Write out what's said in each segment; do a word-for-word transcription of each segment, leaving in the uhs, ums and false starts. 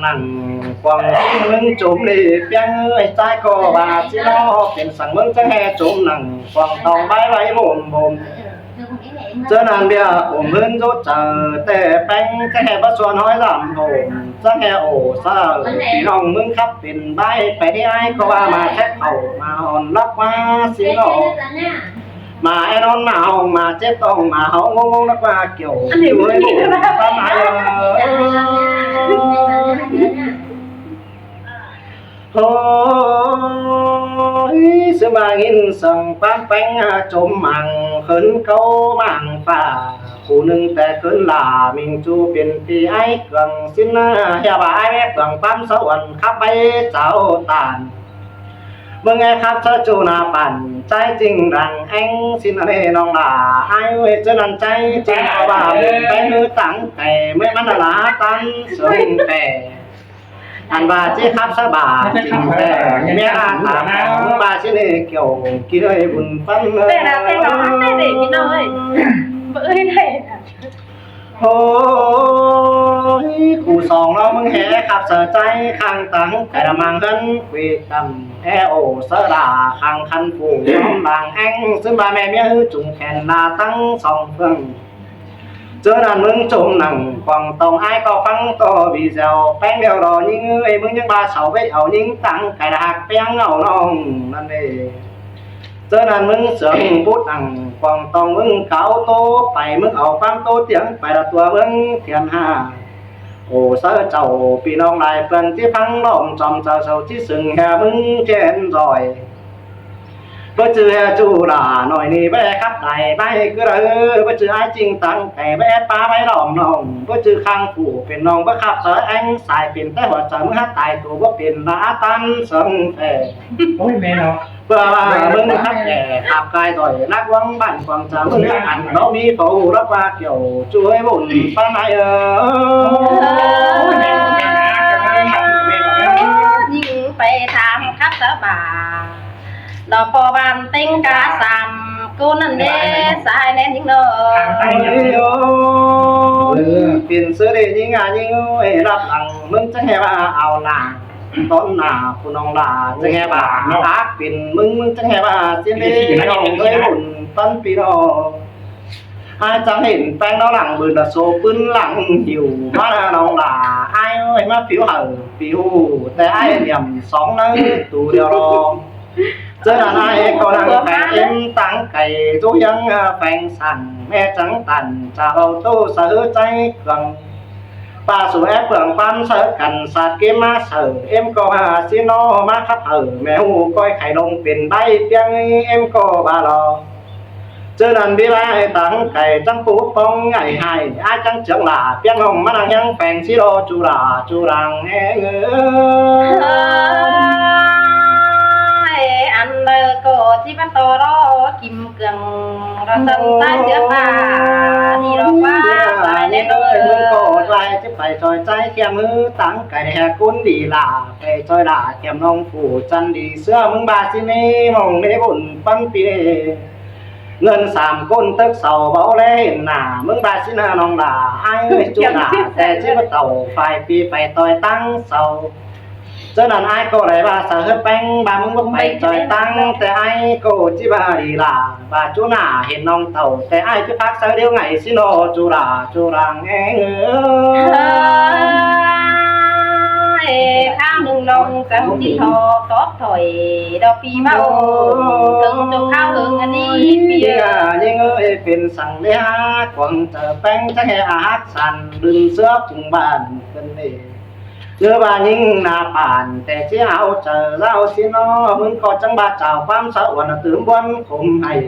săng nẳng quảng ꞌmứng chốm đi ꞌpéng ơi, ꞌchái ꞌcọ ꞌva ꞌchí ꞌnọ pên săng ꞌmứng chắng ꞌhê chốm nẳng quảng tong bái bái bôm bôm. ꞌChớ ꞌnặn ꞌviạk ôm ꞌhướn dốt chaư ꞌtẹ ꞌpéng chắng ꞌhê báu suôn ꞌhói dăm ôm, chắng ꞌhê ổ ꞌsớ ꞌpi ꞌnọng ꞌmứng khắp pên bái pay đi ải ꞌcọ ꞌva ꞌmá chép khảu ꞌmá hòn lắc ꞌmá ꞌsịn ꞌnọ. ꞌMá é ꞌnón ꞌmá hong ꞌmá chếp tong ꞌmá hảư ꞌngông ꞌngông lắc ꞌmá kiểu ꞌchu ꞌhới bổ ꞌmá ải ơ. Hôi, ꞌsứ ꞌmá ꞌnghín săng ꞌquám ꞌpéng chốm mảng khớn cáu mảng phả. Khu ꞌnưng ꞌtẹ khớn lả ꞌminh ꞌchu pên ꞌpi ải cuông ꞌsịn ꞌna, ꞌhia ꞌva ải ꞌmé cuông ꞌquám sáư uôn khắp báy chảu tản. ꞌMứng é khắp sáư ꞌchu ꞌna pản, ꞌchái ꞌchính đang ꞌéng ꞌsịn ꞌnê ꞌnọng lả. Ải ơi, ꞌchớ ꞌnặn ꞌchái ꞌchính ꞌcọ ꞌva bun ꞌpéng ꞌhứ tẳng cai ꞌmới ꞌmắn ꞌna lả ꞌtán sớng ꞌtẹ. Ăn ꞌva ꞌchí khắp sáư bả ꞌchính ꞌtẹ, ꞌmía ꞌna tả ꞌmá ꞌsịn ꞌnê kiểu kin ơi bun ꞌpắn. ꞌTẹ ꞌna ꞌtẹ ꞌnọng ꞌtẹ để kin ơi. Bơ ơi ꞌnê. Hôi, khu song ꞌnọng ꞌmứng ꞌhế khắp sáư ꞌchái khang tẳng cai đa mang ꞌhướn quí tăm é ổ ꞌsớ đa khang khăn phủ ꞌnọng đang ꞌéng ꞌsứ ꞌva ꞌmé ꞌmía ꞌhứ chung khen đa tẳng song phương. ꞌChớ ꞌnặn ꞌmứng chốm nẳng quảng tong ải ꞌcọ ꞌphắng ꞌto video ꞌpéng điêu đo ꞌnhính ơi, ꞌmứng ꞌnhắng ꞌva sau ꞌvạy au ꞌnhính tẳng cai đa ꞌhặc ꞌpéng au ꞌnọng ꞌnặn ê. ꞌChớ ꞌnặn ꞌmứng sương bút nẳng quảng tong ꞌmứng cáo ꞌtố pay ꞌmứng au ꞌquám ꞌtố tiếng pay đa tua ꞌmứng thiên hà. Ổ ꞌsớ chảu ꞌpi ꞌnọng lai ꞌpươn ꞌchí ꞌphắng ꞌlom chom chaư sau ꞌchí sưng ꞌhia ꞌmứng ꞌchén ꞌdọi. Báu ꞌchư ꞌhia ꞌchu lả ꞌnọi ꞌnị báu é khắp lai bái cứ đaư, báu ꞌchư ải ꞌchính tẳng cai báu é ꞌpá bái ꞌlom ꞌnọng, báu ꞌchư khang phủ pên ꞌnọng báu khắp sáư ꞌéng sai pên té hua chaư ꞌmứng hák tai tô báu pên lả ꞌtán sớng ꞌtẹ. Ôi, ꞌmé ꞌnọ. ꞌPưa ꞌva ꞌmứng khắp ꞌtẹ khắp cai ꞌdọi lắc ꞌquáng bản quảng chaư ꞌmứng ăn báu ꞌmí phau lắc ꞌva kiểu ꞌchu ꞌhới bun ꞌpắn ải ơ. ꞌNhính pay tham khắp sáư bả. Lo ꞌpo bản ꞌtếng cá sam ꞌcốn ꞌnặn đé sai ꞌnén ꞌnhính ꞌnớ. Ôi ôi, pên ꞌsớ đê ꞌnhính à ꞌnhính ơi, lắp lăng ꞌmứng chắng ꞌhê ꞌva au lả. Tón nả phủ ꞌnọng lả chắng ꞌhê ꞌva ác pên ꞌmứng, ꞌmứng chắng ꞌhê ꞌva ꞌsịn đê ꞌnọng ꞌhới bun ꞌpắn ꞌpi ꞌnọng. Ải chắng hên ꞌpéng ꞌnọng lẳng bươn đa sô ꞌpứng lẳng hỉu ꞌmá ꞌna ꞌnọng lả. Ải ơi, ꞌmá phiếu hảư phiếu ꞌtẹ ải niệm song ꞌnớ tu điêu lo. ꞌChớ ꞌnặn ải ꞌcọ lẳng pheng ꞌếm tẳng cai dú ꞌhiếng, à, pheng sẳn ꞌmé chắng tản chả ꞌvạu ꞌtố sáư ꞌchái cuông. ꞌPhạ sủ é ꞌpương ꞌquám sáư căn sạt kêm ꞌmá sáư, ꞌếm ꞌcọ ꞌmá ꞌsịn ꞌnọ ꞌmá khắp hảư, ꞌmẹ ꞌhụ ꞌcoi khay lông pên báy ꞌpiếng, ꞌếm ꞌcọ ꞌva lo. ꞌChớ ꞌnặn ꞌviạk lai táng cai chắng pú ꞌpóng ải ải, ải chắng ꞌchương lả ꞌpiếng ꞌnọng ꞌmá ꞌnăng ꞌhiếng pheng ꞌsịn lo, ꞌchu lả ꞌchu lăng ꞌhêng ới. Ăn đaư ꞌcọ ꞌchí bắt to lo kim cương, lo sân ꞌtái ꞌsứa ꞌphạ đi lo ꞌquá. ꞌNéo ꞌnưng ꞌcọ ꞌchái ꞌchí pay ꞌchoi ꞌchái ꞌkhiêm ꞌhứ táng cai ꞌhẹ ꞌcốn đi lả, pay ꞌchoi lả ꞌkhiêm ꞌnọng phủ chăn đi ꞌsứa ꞌmứng ꞌva ꞌsịn ꞌnị, ꞌmọng ꞌnị bun ꞌpắn pi ꞌnị. ꞌNgớn sam ꞌcốn tớc sau báu ꞌlé hên nả, ꞌmứng ꞌva ꞌsịn ꞌnọng lả ải ới, ꞌchu nả té ꞌchí bắt tảu phải pi pay ꞌtoi táng sau. ꞌChớ ꞌnặn ải ꞌcọ đảy ꞌva sáư ꞌhướt ꞌpéng ꞌva ꞌmứng báu pay ꞌtoi táng, té ải ꞌcọ ꞌchí ꞌva đi lả, ꞌva ꞌchu nả hên ꞌnọng tảu, té ải ꞌchí phák sáư điêu ꞌngai ꞌsịn lo, ꞌchu lả ꞌchu lăng ꞌhêng ới. Kháo ꞌnưng ꞌnọng chắng ꞌchí thọ tóp thỏi, đo pi ꞌva ꞌtếng ꞌchu kháo ꞌhưng ăn ꞌnị pi ꞌnị. ꞌNhính ới, pên săng ꞌlé hák quảng chaư ꞌpéng chắng ꞌhẹ a hák săn đưm ꞌsứa phung bản cơn ꞌnị. ꞌNhớ ꞌva ꞌnhính nả bản té ꞌchí au chaư ꞌlẹo ꞌsịn ꞌnọ, ꞌmứng ꞌcọ chắng ꞌva chảu ꞌquám sáư uôn tứm ꞌmuôn khôm hảy.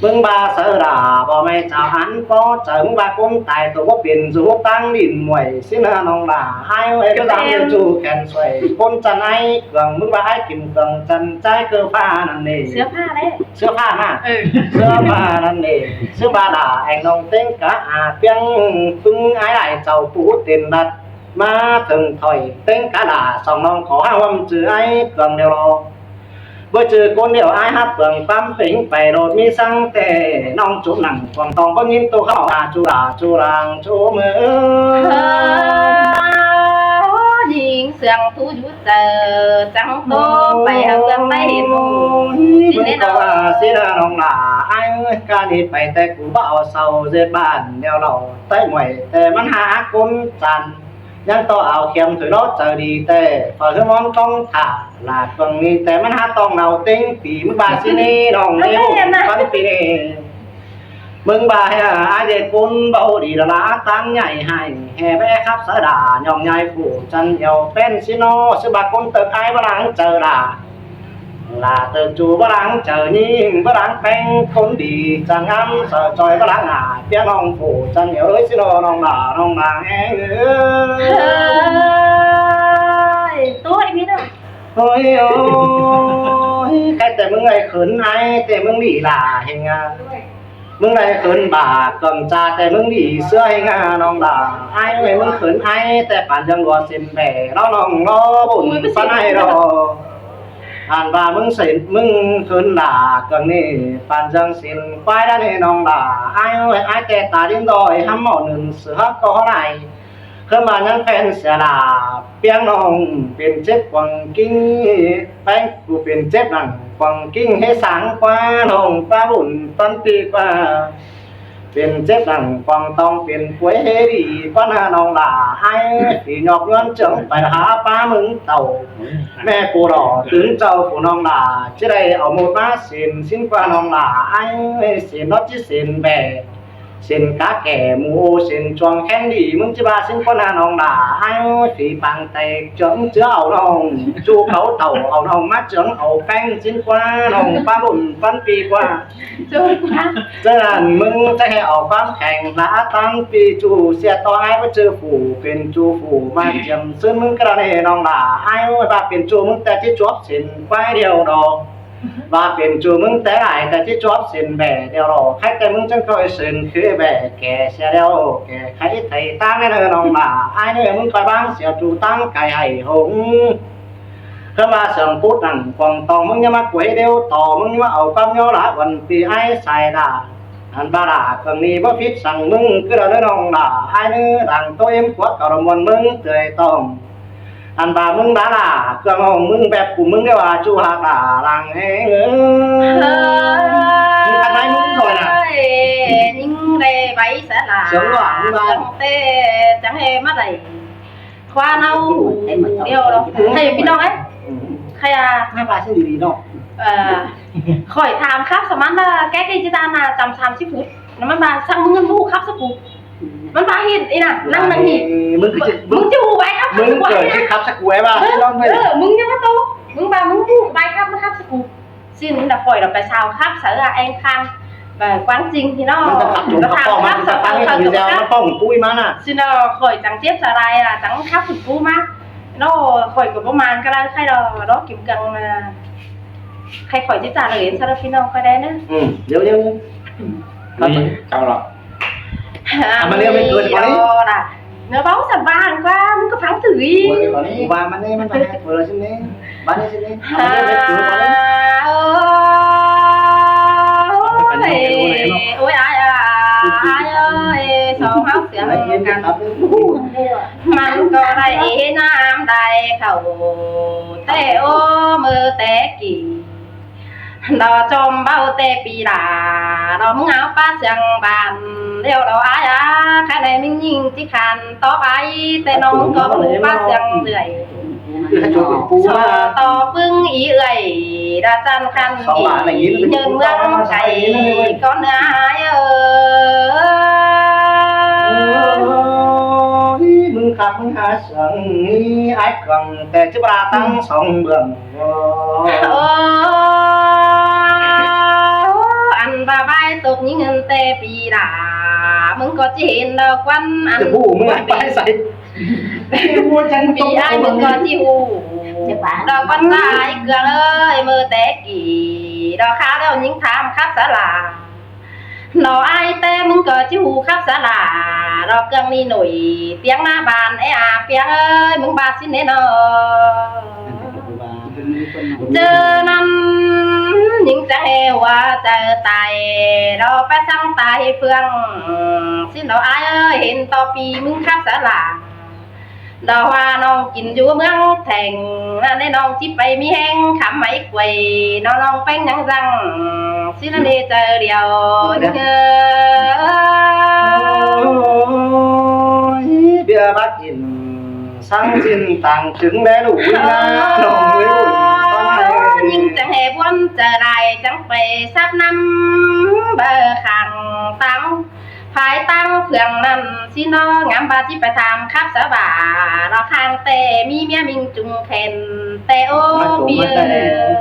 ꞌMứng ꞌva sáư lả báu ꞌme chảu ăn ꞌpó chaư, ꞌmứng ꞌva ꞌcốn tai tô báu pên dú táng đin muổi ꞌsịn ꞌnọng lả ải ới, báu dám ꞌchu khen suối ꞌcốn chăn ải cương, ꞌmứng ꞌva ải kim cương chăn ꞌchái ꞌcơ ꞌphạ ꞌnặn ꞌnị. ꞌSứa ꞌphạ ꞌnặn. ꞌSứa ꞌphạ ꞌnặn ꞌnị. ꞌSứa ꞌva lả ẻng ꞌnọng ꞌtếng cá a ꞌpiếng, ꞌpứng ải lai chảu pú tên lắt ꞌmá thơng thỏi ꞌtếng cá lả song ꞌnọng khỏ ꞌhá ꞌhuôm ꞌchư ải cương ꞌlẹo lo. Báu ꞌchư ꞌcốn ꞌlẹo ải hák ꞌpương ꞌquám pêng pay ꞌlột ꞌmí săng té ꞌnọng ꞌchu nẳng quảng tong báu ꞌnghín tô kháo a ꞌchu lả ꞌchu lăng ꞌchu ꞌmưa. ꞌNhính ꞌsướng ꞌtú dú chaư chắng tô pay hảư ꞌpương ꞌmá hên ꞌnọng. ꞌChí ꞌnị ꞌnọng lả ải ới, cá ꞌnị pay té cu báu au sau ꞌdệt bản ꞌlẹo lo, ꞌtếng muổi té ꞌmắn hák ꞌcốn chăn. ꞌNhắng ꞌto au ꞌkhiêm thuối lót chaư đi té, phaư ꞌhứ ꞌmón ꞌtóng thả lả cương ꞌnị té ꞌmắn hák ꞌtóng nau ꞌtếng pi, ꞌmứng ꞌva ꞌsịn ꞌnị ꞌnọng ꞌnị bun ꞌpắn pi ꞌnị. ꞌMứng ꞌva ꞌhẹ ải ꞌdệt ꞌcốn báu đi lả lả táng ải ải, ꞌhẹ ꞌvẹ khắp sáư lả ꞌnọng ꞌnhái phủ chăn eo ꞌpéng ꞌsịn ꞌnọ, ꞌsứ ꞌva ꞌcốn tớc ải báu lăng chaư lả. Lả tớc ꞌchu báu lăng chaư ꞌnhính, báu lăng ꞌpéng ꞌcốn đi chăn ngắm sáư ꞌchoi báu lăng nả, ꞌpiếng ꞌnọng phủ chăn eo ới ꞌsịn ꞌnọ ꞌnọng lả ꞌnọng lăng ꞌhêng ới. Ôi, ôi, ôi, khay té ꞌmứng ải khớn ải té ꞌmứng đi lả ꞌhêng a. ꞌMứng ải khớn bả cương cha té ꞌmứng đi ꞌsứa ꞌhêng a ꞌnọng lả ải ới, ꞌmứng khớn ải té pán dơng lua sên bẻ ꞌnọng ꞌnọng lo bun pán ải lo. Ăn ꞌva ꞌmứng sên ꞌmứng khớn lả cương ꞌnị pán dơng sên ꞌquái đa ꞌnị ꞌnọng lả ải ới, ải té ta đin đoi hăm ꞌmọ ꞌnưng ꞌsứa hák ꞌcọ lai. ꞌKhớn ꞌva ꞌnhắng phen sia lả ꞌpiếng ꞌnọng pên chếp quảng king, ꞌpéng cu pên chếp nẳng quảng king ꞌhế sáng ꞌquá ꞌnọng ꞌpá bun ꞌpắn pi ꞌquá. Pên chếp nẳng quảng tong pên quế ꞌhế đi ꞌquá ꞌna ꞌnọng lả ải, phi nhọc ꞌnhuón ꞌchương pay hả ꞌpá ꞌmướng tảu. ꞌMẹ pú lo tứn chảu pú ꞌnọng lả, ꞌchí đảy au ꞌmột ꞌmá sên ꞌsịn ꞌquá ꞌnọng lả ải, sên ꞌnọt ꞌchí sên bẻ. Sên cá kẻ mu ô sên chuang khen đi ꞌmướng ꞌchí ꞌva ꞌsịn ꞌquá ꞌna ꞌnọng lả ải, phi pang tay ꞌchương ꞌchứa au ꞌnọng ꞌchu cáu tảu au ꞌnọng ꞌmá ꞌchương au ꞌpéng ꞌsịn ꞌquá ꞌnọng ꞌpá bun ꞌpắn pi ꞌquá. ꞌChớ ꞌnặn ꞌmướng ꞌchá ꞌhẹ au ꞌquám kheng lả táng pi ꞌchu sia ꞌto ải báu ꞌchư phủ pên ꞌchu phủ ꞌmá chiêm ꞌsướng ꞌmướng cá đa ꞌnị ꞌnọng lả ải, ꞌva pên ꞌchu ꞌmướng té ꞌchí chuốp sên ꞌquái điêu đo. ꞌVa pên ꞌchu ꞌmướng té ải té ꞌchí chuốp sên bẻ điêu lo. Khay té ꞌmướng chắng ꞌchoi sên khế bẻ kẻ sia điêu kẻ khay thảy táng ꞌnị ꞌnọng lả ải ꞌnị, ꞌmướng ꞌchoi báng sia ꞌchu táng cai hảy hống. ꞌKhớn ꞌva sương pút nẳng quảng tong ꞌmướng ꞌnhá ꞌmá quế điêu ꞌto ꞌmướng ꞌnhá ꞌmá au ꞌquám ꞌnhó lả uôn pi ải sai lả. Ăn ꞌva lả cương ꞌnị báu phít săng ꞌmướng ꞌcứ đa ꞌnọng lả ải ꞌnị, lăng ꞌtố ꞌếm quát cảu đa ꞌmuôn ꞌmướng tươi tong. Ăn ꞌva ꞌmướng đá lả cương ꞌnọng ꞌmướng bép cu ꞌmướng ꞌlẹo a ꞌchu hák lả lăng ꞌhêng ới. ꞌMướng khăn ꞌnái ꞌmướng ꞌchoi nả. ꞌNhính đảy vảy sa lả. Sướng lỏ ꞌmướng ꞌva. Chắng té, chắng ꞌhê ꞌmá đảy. Khóa ꞌnáo điêu lo. Thầy ꞌpi ꞌnọng ới. Khay a. ꞋNa ꞌva sướng đi đi ꞌnọng. Ờ, khỏi tham khắp sa ꞌmắn ꞌna, ké ké ꞌchí ta ꞌna chăm sam síp phút. ꞌNa ꞌmắn ꞌva săng ꞌmướng ꞌnhắng ꞌhụ khắp síp phút. ꞌMắn ꞌva ꞌhịt ꞌnị ꞌnạ, ꞌnăng ꞌnăng ꞌnị. ꞌMứng ꞌchí, ꞌmứng ꞌchí ꞌhụ bai khắp, ꞌmứng ꞌchí ꞌhụ bai khắp ꞌsớ cu ꞌva. ꞌMứng, ꞌmứng ꞌchí ꞌhụ bai khắp ꞌsớ cu. ꞌSịn ꞌnị khỏi lỏ pay sau khắp sáư ꞌa ꞌeng ꞌkháng. ꞌVa quảng ꞌchính ꞌnị ꞌnớ. ꞌMắn ꞌchí khắp ꞌchọ khắp ꞌpọm ꞌmắn, khắp sáư ꞌkháng ꞌnị ꞌnớ, ꞌmắn ꞌpọm ꞌcốn ꞌmắn ꞌnạ. ꞌSịn ꞌnị khỏi chắng chếp sa lai ꞌnạ, chắng khắp ꞌcốn ꞌmắn ꞌnớ. Khỏi ꞌcọ báu ꞌmắn ꞌcọ lai khay đo, đo kim cang ꞌnạ. Khay khỏi ꞌchí chả lỏ ꞌhến sa ꞌlẹo ꞌpi ꞌnọng ꞌcọ đảy ꞌnớ. Ừ, điêu điêu. Khắp ꞌmắn. Chào lỏ. À, ꞌmắn ꞌnị ꞌmắn ꞌcọ ꞌnị. Đo đa. ꞌNớ báu sắp ꞌva ꞌquá, ꞌmắn ꞌcọ phắng thử ꞌnị. Ua ꞌmắn ꞌnị, ꞌmắn ꞌva ꞌhẹt ꞌva ꞌsịn ꞌnị. ꞌMắn ꞌnị ꞌsịn ꞌnị. À, ꞌmắn ꞌnị ꞌmắn ꞌcọ ꞌnị. Ôi, ôi, ai, ai ơi, song háo xiang căng. ꞌMắn ꞌcọ đảy ꞌnhám đảy khảu, té ꞌô ꞌmự té kỉ. Đo chom báu té pi đa, đo ꞌmứng áo pá siang ban, ꞌlẹo đo ai a, khay ꞌnị ꞌmứng ꞌnhính ꞌchí khan tóp ai, té ꞌnọng ꞌmứng ꞌcọ ꞌmự pá siang lưởi. So tó ꞌpứng í ưới, đa chăn khan kỉ, nhơn ꞌmướng khay, ꞌcọ ꞌnớ ai ơi. Ôi, ꞌmứng khắp ꞌmứng há siang, ai căng, té ꞌchí ꞌva tẳng song bương. Ơ, ăn ꞌva bai tốc ꞌnhính ꞌnặn té pi đa, ꞌmứng ꞌcọ ꞌchí hên đo ꞌquán ăn. Pi ai ꞌmứng ꞌcọ ꞌchí ꞌhụ. Đo ꞌquán ta ai cương ơi, ꞌmự té kỉ, đo kháo ꞌlẹo ꞌnhính tham khắp sáư ꞌla. Đo ai té ꞌmứng ꞌcọ ꞌchí ꞌhụ khắp sáư ꞌla, đo cương ꞌnị nổi tiếng ꞌná ban é a piang ơi, ꞌmứng ꞌva ꞌsịn ꞌnị ꞌnớ. ꞌChớ ꞌnặn ꞌnhính chắng ꞌhê hua chaư tai, đo pay săng tai phương, ꞌsịn đo ai ơi, hên tó pi ꞌmứng khắp sáư ꞌla. Đo hua ꞌnọng kin dú ꞌmướng thẻng, ꞌnặn ꞌnị ꞌnọng ꞌchí pay ꞌmí ꞌhéng khắm mai quay, ꞌnọng ꞌnọng ꞌpéng ꞌnhắng dăng, ꞌsịn ꞌnặn ꞌnị chaư điêu. Ôi, ꞌviạk bác in, săng ꞌsịn tẳng chứng đé lũ ꞌnạ, ꞌnọng ꞌnị. ꞌNhính chắng ꞌhê buôn chaư lai, chắng pay sắp ꞌnặm, báu khang tẳng phái tẳng phương ꞌnặn, ꞌsịn ꞌnớ ngắm ꞌva ꞌchí pay tham khắp sáư ꞌva, đo khang té ꞌmí ꞌmía ꞌminh chung khen, té ꞌô pi ơi.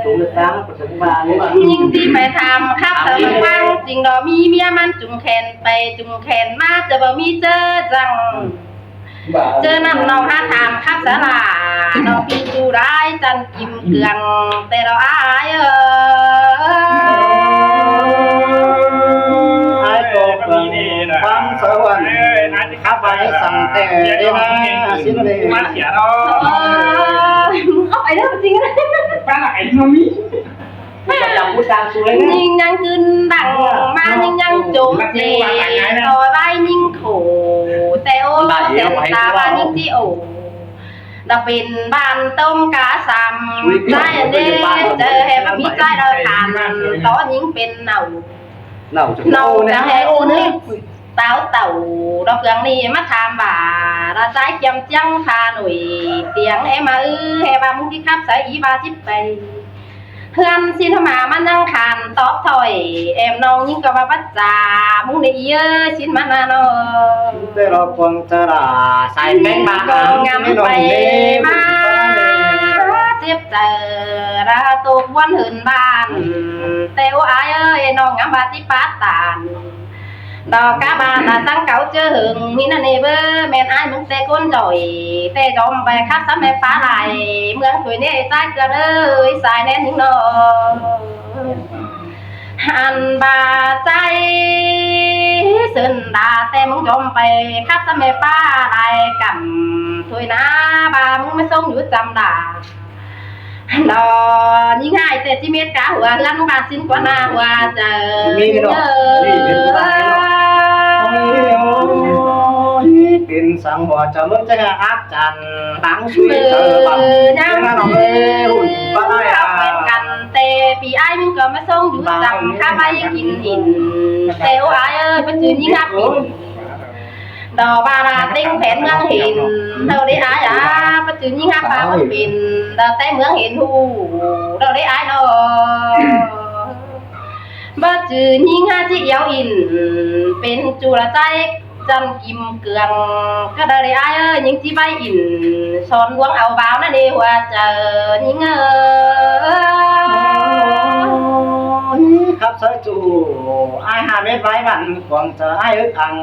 ꞌNhính ꞌchí pay tham khắp sáư ꞌva, khang ꞌchính đo ꞌmí ꞌmía ꞌmắn chung khen, pay chung khen ꞌmá ꞌchớ báu ꞌmí ꞌchớ dăng. ꞌChớ ꞌnặn ꞌnọng hák tham khắp sáư ꞌla, ꞌnọng ꞌpi ꞌchu đảy chăn kim cương, té đo ai ơi. Ai ꞌcọ ꞌphắng sáư ꞌva khắp ꞌva săng té đé ꞌnạ, ꞌsịn ꞌnị. Ơ, ꞌmứng khắp ai đé ꞌchính. ꞌNhính ꞌnhắng ꞌcứn đăng ꞌmá, ꞌnhính ꞌnhắng chốm chê, ꞌtoi ꞌva ꞌnhính khổ, té ꞌô, ꞌsén ta ꞌva ꞌnhính ꞌchí ổ. Đo pên ꞌvan tôm cá sắm, ꞌchái ăn đé, chaư ꞌhê báu ꞌmí ꞌchái đo khan, tó ꞌnhính pên nảu. Nảu chắng ꞌhê ổ ꞌnị. Táo tảu, đo cương ꞌnị ꞌmá tham ꞌva, đo ꞌchái kiêm ꞌchiếng pha nổi tiếng, é ꞌmá ư, ꞌhê ꞌva ꞌmứng ꞌchí khắp sáư í ꞌva ꞌchí pay. ꞌHướn ꞌsịn ꞌmá ꞌmắn ꞌnhắng khan tóp thôi, êm ꞌnọng ꞌnhính ꞌcọ ꞌva bắt chả, ꞌmứng ꞌnị í ơi, ꞌsịn ꞌmắn ꞌnạ ꞌnớ. Té đo cuông chaư ꞌla, sai ꞌpéng ꞌmá ꞌcọ ngắm pay ꞌmá, chếp chaư, đa tốc ꞌmuôn hưn ꞌvan, té ꞌô ai ơi, ꞌnọng ngắm ꞌva ꞌchí pát tan. Đo cá ꞌva ꞌnạ săng cáu ꞌchớ hưng, ꞌmí ꞌnặn ꞌnị báu ꞌmen ai ꞌmứng té ꞌcốn doi, té dom pay khắp sắp ꞌmen pá lai, ꞌmướng thuối ꞌnị ꞌchái cương ơi, sai ꞌnén ꞌnhính ꞌnớ. Ăn ꞌva ꞌchái sưn đa té ꞌmứng dom pay khắp sắp ꞌmen pá lai cắm thuối ꞌnạ, ꞌva ꞌmứng ꞌmá sống dú chăm đa. Đo ꞌnhính ꞌhại té ꞌchí mết cá hua ꞌhướn ꞌmá ꞌva ꞌsịn ꞌquá ꞌnạ hua chaư. Pên săng hua chaư ꞌmướng ꞌchớ ác chăn tẳng suối chaư băm. Ư, ꞌnhắng ꞌnạ ꞌnọng ơi, ꞌhụt ꞌva lai à. Khắp ꞌmen căn té pi ai ꞌmứng ꞌcọ ꞌmá sống dú chăm khắp ai kin in. Té ꞌô ai ơi, báu chứ ꞌnhính ꞌhặc pên. Đo ꞌva ꞌla ꞌtếng phén ꞌmướng hên, ꞌtạu đé ai à, báu chứ ꞌnhính ꞌhặc ꞌva ꞌmắn pên, đo té ꞌmướng hên ꞌhụ, ꞌtạu đé ai ꞌnớ. Báu chứ ꞌnhính ꞌhặc ꞌchí yau in, pên ꞌchu ꞌla ꞌchái ꞌchăn kim cương. Cá đa ꞌlẹo ải ơi, ꞌnhính ꞌchí ꞌvạy ỉn, son ꞌluống au bao ꞌnặn ꞌnị ꞌhua chaư ꞌnhính ơi. Khắp sáư ꞌchu, ải hả mết ꞌvạy bản cuông chaư ải ứt ăn,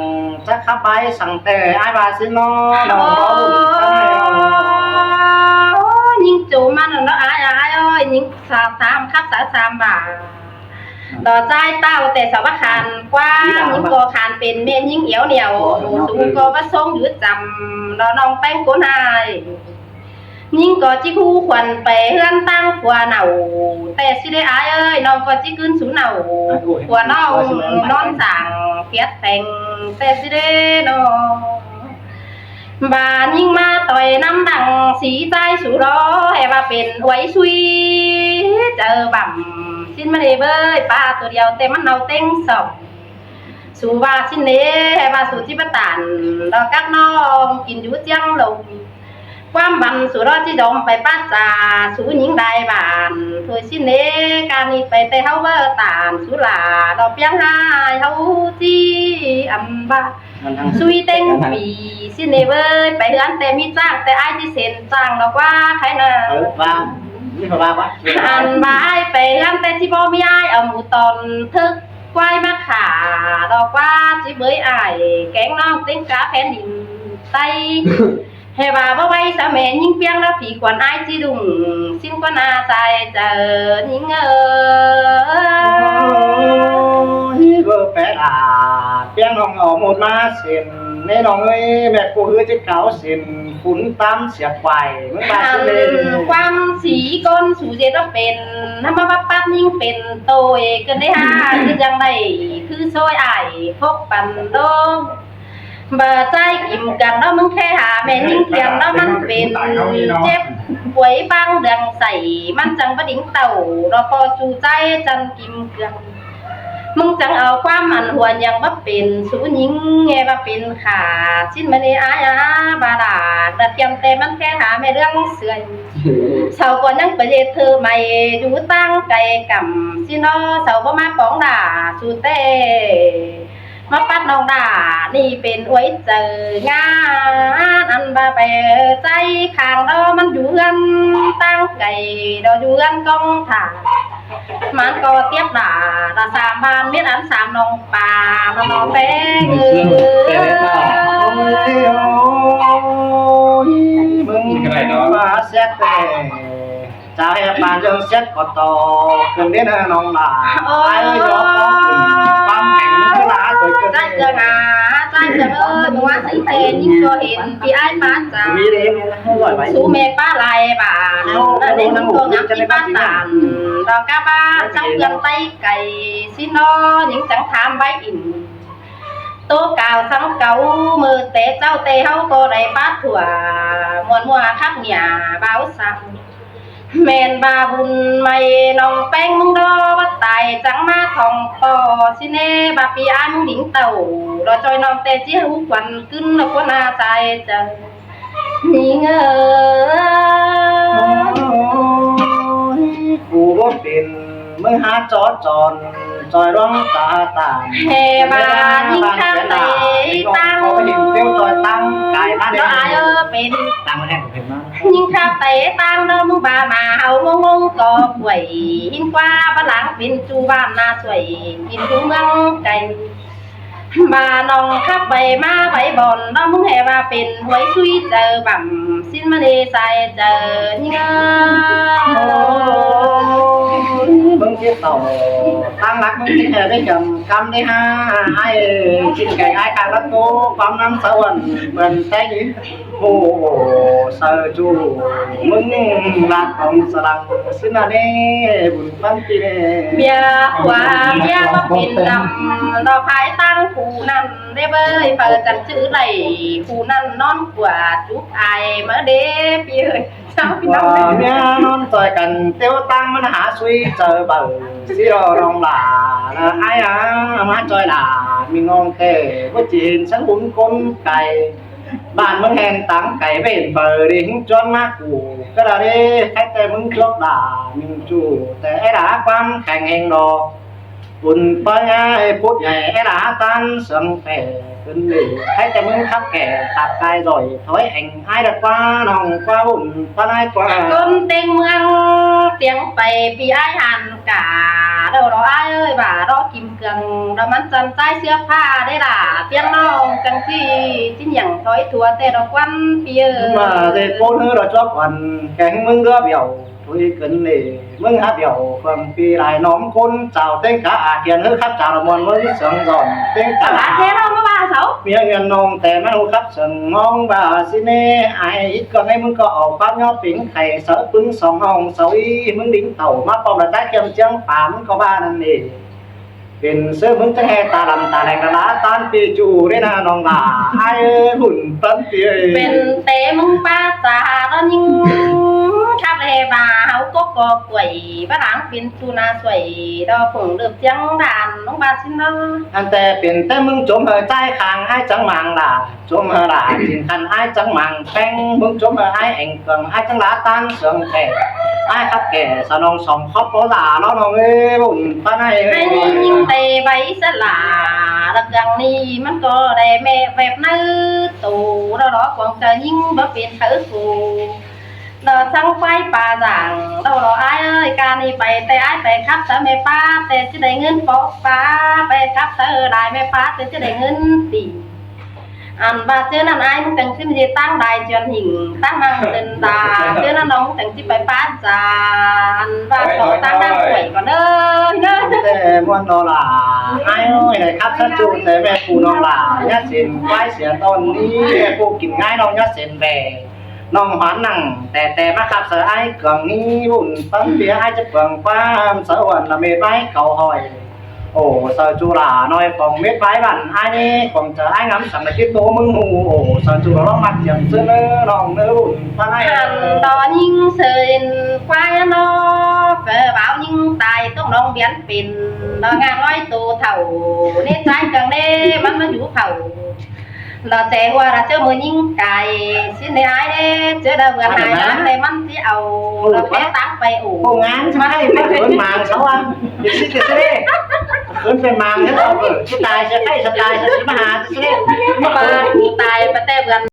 chắc khắp ꞌvạy săng ꞌtẹ ải ꞌva ꞌsịn ꞌnọ, ꞌnọng báu đun ꞌsán ải ꞌnọ. ꞌNhính ꞌchu ꞌmắn ꞌnọ ải, ải ơi, ꞌnhính sa-, sam khắp sáư sam bả. Đỏ ꞌchái ꞌtạu ꞌtẹ sa ꞌva khan ꞌquá, ꞌnhính ꞌcọ khan pên ꞌmẹ ꞌnhính éo nẻo, sú ꞌcọ ꞌva sống dú chăm, đỏ ꞌnọng ꞌpéng ꞌcốn ải. ꞌNhính ꞌcọ ꞌchí ꞌhụ khuôn pay ꞌhướn ꞌtáng phua nảu, ꞌtẹ ꞌsịn đé ải ơi, ꞌnọng ꞌcọ ꞌchí ꞌcứn sú nảu, phua ꞌnọng ꞌnón sảng phiết pheng, ꞌtẹ ꞌsịn đé ꞌnọ. Bả ꞌnhính ꞌmá ꞌtoi ꞌnắm đăng sí ꞌchái sú ꞌló, hé ꞌva pên uối ꞌsúi chaư bẳm. ꞌSịn ꞌmắn ꞌnị bới, ꞌpá tô điêu ꞌtẹ ꞌmắn ꞌnau ꞌtếng sỏng. Sú ꞌva ꞌsịn ꞌnị, hé ꞌva sú ꞌchí ꞌva tản, ꞌló cắp ꞌnọng kin dú ꞌchiếng lông. ꞌQuám băn sú ꞌló ꞌchí dôm pay pát sa, sú ꞌnhính đai bản, thôi ꞌsịn ꞌnị, ꞌca ꞌnị pay ꞌtẹ ꞌháu ꞌva tản, sú lả, ꞌló ꞌpiếng ải ꞌháu ꞌchí ăn ꞌva. ꞌSúi ꞌtếng pí ꞌsịn ꞌnị bới, pay ꞌhướn ꞌtẹ ꞌmí ꞌcháng, ꞌtẹ ải ꞌchí sên ꞌcháng ꞌló ꞌquá khay ꞌnạ. Ăn ꞌva ải pay ꞌhướn ꞌtẹ ꞌchí báu ꞌmí ải ꞌmú tón ꞌthớc ꞌquái ꞌmá khả, ꞌló ꞌquá ꞌchí bới ải kéng ꞌnọng ꞌtếng cá phén đin ꞌTáy. Hé ꞌva báu ꞌvạy sa ꞌmẹ ꞌnhính ꞌpiếng ꞌló phi khuôn ải ꞌchí đung, ꞌsịn ꞌquá ꞌnạ sai chaư ꞌnhính ơi. Ôi, bơ pé đà, ꞌpiếng ꞌnọng au ꞌmột ꞌmá sên, ꞌnê ꞌnọng ơi, ꞌmẹ ꞌcọ ꞌhứ ꞌchí cáo sên, phún ꞌtám siạk quải, ꞌmứng ba sên đê. Ăn ꞌquám sí ꞌcốn sú ꞌdệt ꞌló pên, ꞌnắm ꞌmá báp báp ꞌnhính pên ꞌtội, ꞌcọ đảy hả, ꞌcọ dăng đảy, ꞌcứ ꞌsội ải, phốc păn đô. Bơ ꞌchái kim cương ꞌló ꞌmứng khe hả ꞌmẹ ꞌnhính thiêm ꞌló ꞌmắn pên chếp quấy ꞌpáng đường sảy ꞌmắn chắng bá đính tảu ꞌló ꞌpo ꞌchu ꞌchái ꞌchăn kim cương. ꞌMứng chắng au ꞌquám ăn hua nhăng bá pên sú ꞌnhính nghe bá pên khả ꞌsịn ꞌmắn ꞌnị ải á, bá đà đa thiêm ꞌtẹ ꞌmắn khe hả ꞌmẹ ꞌlướng sưởi. Sau ꞌcọ nhăng pay ꞌdệt thơ mai dú ꞌtáng cay cắm ꞌsịn ꞌnọ sau báu ꞌmá póng đà sú ꞌtẹ. ꞌMá pắt ꞌnọng đà ꞌnị pên uối chaư ꞌngán ăn bá pay ꞌchái khang ꞌló ꞌmắn dú ꞌhướn ꞌtáng cay ꞌló dú ꞌhướn ꞌcóng thả. ꞌMắn ꞌcọ tiếp đà, đà sam ꞌvan miết ăn sam ꞌnọng pá ꞌnọng ꞌpéng. Ôi, ôi, ôi, ꞌmứng ꞌmá siết ꞌtẹ. Chả hẹ pán ꞌdương siết ꞌcọ ꞌtọ, cương đế ꞌnọng đà. Ôi. Ải ơi, dó ꞌcọ cương ꞌpáng hẻng ꞌmứng ꞌcứ đà, ꞌtoi cương. ꞋChái cương à, ꞌchái cương ơi, ꞌmưa sing ꞌtẹ ꞌnhính ꞌcọ hên phi ải pá chả. Sú ꞌmẹ pá lai bản, ꞌnặn ꞌnhính ꞌcọ ngắm phi pá tản, ꞌló cá pá, chắng cương ꞌTáy cay, ꞌsịn ꞌnọ, ꞌnhính chắng tham bái ỉn. Tô cáo săng cáu, ꞌmự té ꞌchạu té ꞌháu ꞌcọ đảy pá thủa, muôn ꞌmua khắp ꞌnhá báo săng. ꞌMen ba bun mai ꞌnọng ꞌpéng ꞌmứng ꞌló, bắt tai chắng ꞌmá thong ꞌpo, ꞌsịn ꞌnê ba phi ải ꞌmứng đính tảu, ꞌló ꞌchoi ꞌnọng té ꞌchí hú khuôn ꞌcứn ꞌló ꞌcốn ꞌnạ sai chaư. ꞌNhính ơi, ôi, ꞌcú báu pên ꞌmứng hák chót chon, ꞌchoi ꞌluống ta tản. Hê ba ꞌnhính khắp tảy ꞌtáng. Ôi, ôi, ôi, ôi, ꞌchoi ꞌtáng cai ꞌmá đé. Ái ơ, pên. ꞌTáng ꞌmá đé, pên ꞌmá. ꞌNhính khắp tảy ꞌtáng ꞌnớ ꞌmứng ba ꞌmá ꞌháu ꞌmướng ꞌmướng ꞌcọ quảy. ꞌHính ꞌquá bá láng pên ꞌchu ꞌván ꞌná suối, pên ꞌchu ꞌmướng cai. Ba ꞌnọng khắp ꞌvạy ꞌmá ꞌvạy bón ꞌnớ ꞌmứng hê ba pên ꞌhuối ꞌsúi chaư bẳm ꞌsịn ꞌmá đé sai chaư ꞌnhính ơi. ꞌMứng ꞌchí tảu ꞌtáng lắc ꞌmứng ꞌchí hê đé hiêm ꞌcắm đé há ải ꞌchí cai ải ꞌcáng lắc ꞌtố ꞌquám ꞌnắm sáư ꞌvặn bươn té ꞌnhính. Hô, saư ꞌchu ꞌmứng lác khong sa lăng ꞌsịn ꞌnặn ꞌnê, bun ꞌphắn ꞌpi ꞌnê. ꞌViạk ꞌva ꞌviạk ꞌva pên dăm, ꞌló phái ꞌtáng phủ ꞌnặn đé bới, phaư chắng chứ đảy phủ ꞌnặn ꞌnón ꞌquá chúp ải ꞌmá đé ꞌpi ơi. Chao ꞌpi ꞌnọng. ꞌViạk ꞌnón ꞌchoi căn ꞌtêu ꞌtáng ꞌmắn hák ꞌsúi chaư báu, ꞌsịn ꞌló ꞌnọng lả, ải á, ꞌmá ꞌchoi lả, ꞌmí ꞌnọng ké, báu ꞌchí hên săng bun ꞌcốn cai. Bản ꞌmướng hên ꞌtáng cai ꞌvện phaư đi ꞌhính ꞌchuốn ꞌmá ꞌcụ, cá đa đé, khék té ꞌmứng chuốp đả, ꞌmứng ꞌchu, té é đả ꞌquám kheng hên ꞌló. Bun ꞌpá ꞌnhá ꞌhế pút nhảy é đa ꞌtán sương pẻ cứn lể. Hãy ꞌtẹ ꞌmứng khắp kẻ khắp cai giỏi thói ẻng ải đa ꞌquá ꞌnọng ꞌquá bun ꞌpá ꞌnái ꞌquá. ꞌCốn ꞌtếng ꞌmướng ꞌtiếng pay pi ải hẳn cả đâu đó ải ơi, ꞌva đó kim cương đó ꞌmắn chăm ꞌchái ꞌsứa ꞌphạ đé đa ꞌpiếng ꞌnọng chắng ꞌchí ꞌchí nhẳng thói thua ꞌtẹ đó ꞌquắn pi ơi. ꞌVa ꞌdệt ꞌcốn ꞌhứ đó chuốp khuôn kéng ꞌmứng đứa bẻo. Thôi cứn lể ꞌmứng hák bẻo khong pi lai ꞌnóm ꞌcốn chảu ꞌtếng cá a kiên ꞌhứ khắp chảu đa muôn ꞌmứng sương dọn ꞌtếng cá. Cá a kiên ꞌnọng ꞌmá ꞌva sau. ꞌMía ꞌnguen ꞌnọng ꞌtẹ ꞌmắn ꞌhụ khắp sương ꞌmóng ꞌva ꞌsịn ꞌnê ai ít ꞌcọ ꞌnê ꞌmứng ꞌcọ au ꞌpá ꞌnhó pính khay sáư ꞌpứng song ꞌnọng sau ꞌí ꞌmứng đính tảu ꞌmá pom đa ꞌchái ꞌkiêm ꞌchiếng pá ꞌmứng ꞌcọ ꞌva ꞌnặn ꞌnị. Pên ꞌsớ ꞌmứng chắng ꞌhê ta lăm ta leng đa ꞌtán pi ꞌchu đé ꞌna ꞌnọng ꞌva. Ải ơi bun ꞌtán pi ơi. Pên ꞌtẹ ꞌmứng ꞌpá cha đó ꞌnhính khắp ꞌhê ꞌva hảư cốc ꞌcọ quảy ꞌva lăng pên ꞌchu ꞌna suối đó phung lưm ꞌchiếng đan ꞌnọng ꞌva ꞌsịn đó. Ăn ꞌtẹ pên ꞌtẹ ꞌmứng chốm hảư ꞌchái khang ải chắng mang đa. Chốm hảư đa ꞌchịn khăn ải chắng mang ꞌpéng ꞌmứng chốm hảư ải ẻng cương ải chắng đa ꞌtán sương kẻ. Ải khắp kẻ sa ꞌnọng song khóp bó đa ꞌnọng ơi bun ꞌtán ải. Hãy ꞌnhính ꞌtẹ ꞌvạy ꞌsớ đa. Đa cương ꞌnị ꞌmắn ꞌcọ đảy ꞌmẹ ꞌvẹp ꞌnư tô đó đó cuông chaư ꞌnhính báu pên thảư tô. Đó chắng ꞌquái pá dáng đó đó ải ơi, ca ꞌnị pay ꞌtẹ ải pay khắp sáư ꞌmẹ ꞌpá ꞌtẹ ꞌchí đảy ꞌngớn pó ꞌpá, pay khắp sáư đai ꞌmẹ ꞌpá ꞌtẹ ꞌchí đảy ꞌngớn tỉ. Ăn ꞌva ꞌchớ ꞌnặn ải ꞌmứng chắng ꞌchí ꞌmá dê ꞌtáng đai chuyên hình ꞌtáng mang sên đa, ꞌchớ ꞌnặn ꞌnọng chắng ꞌchí pay ꞌpá cha. Ăn ꞌva ꞌcọ ꞌtáng đang quảy ꞌcọ ꞌnớ ꞌnớ. ꞌTẹ ꞌmuôn ꞌnọng đa ải ơi, đảy khắp sáư ꞌchu ꞌtẹ ꞌmẹ phủ ꞌnọng đa ꞌnhá sên ꞌquái sia ꞌtọn ꞌnị ꞌmẹ phủ kin ꞌngai ꞌnọng ꞌnhá sên ꞌvẹ. ꞌNọng hoán nẳng ꞌtẹ ꞌtẹ ꞌmá khắp sáư ải cương ꞌnị bun ꞌtán pi ải chắng cuông ꞌquám sáư ꞌhuôn đa mết ꞌvạy cáu hỏi. Ổ sáư ꞌchu đa ꞌnọi cuông mết ꞌvạy bản ải ꞌnị cuông chaư ải ngắm săng đa kít tô ꞌmứng ꞌhụ. Ổ sáư ꞌchu đa lóng ꞌmặc chiêm ꞌsớ ꞌnớ ꞌnọng ꞌnớ bun ꞌtán ải. Ăn đó ꞌnhính sên ꞌquái ꞌnọ, ꞌcọ báu ꞌnhính tai tốc ꞌnọng biến pên đó ngả ꞌngói tô thảu ꞌnê ꞌchái cương ꞌnê ꞌmắn ꞌmá dú thảu. Đó ꞌchẹ ꞌhua đó ꞌchớ ꞌmưa ꞌnhính cai ꞌsịn ꞌnê ải ꞌnê, ꞌchớ đa ꞌvươn ải ꞌnặn ꞌnê ꞌmắn ꞌchí au đó pé táng pay ổ. Công an sao ꞌhạy ꞌmá khớn mang sau a. Ê, ꞌsịn ꞌtẹ ꞌsớ ꞌnê. Khớn pay mang ꞌsớ sau ꞌcọ. ꞌChớ tai ꞌsớ ꞌhạy ꞌsớ tai ꞌsớ ꞌmá ha ꞌtẹ ꞌsớ ꞌnê. ꞌMá khớn tai pay ꞌtẹ ꞌvươn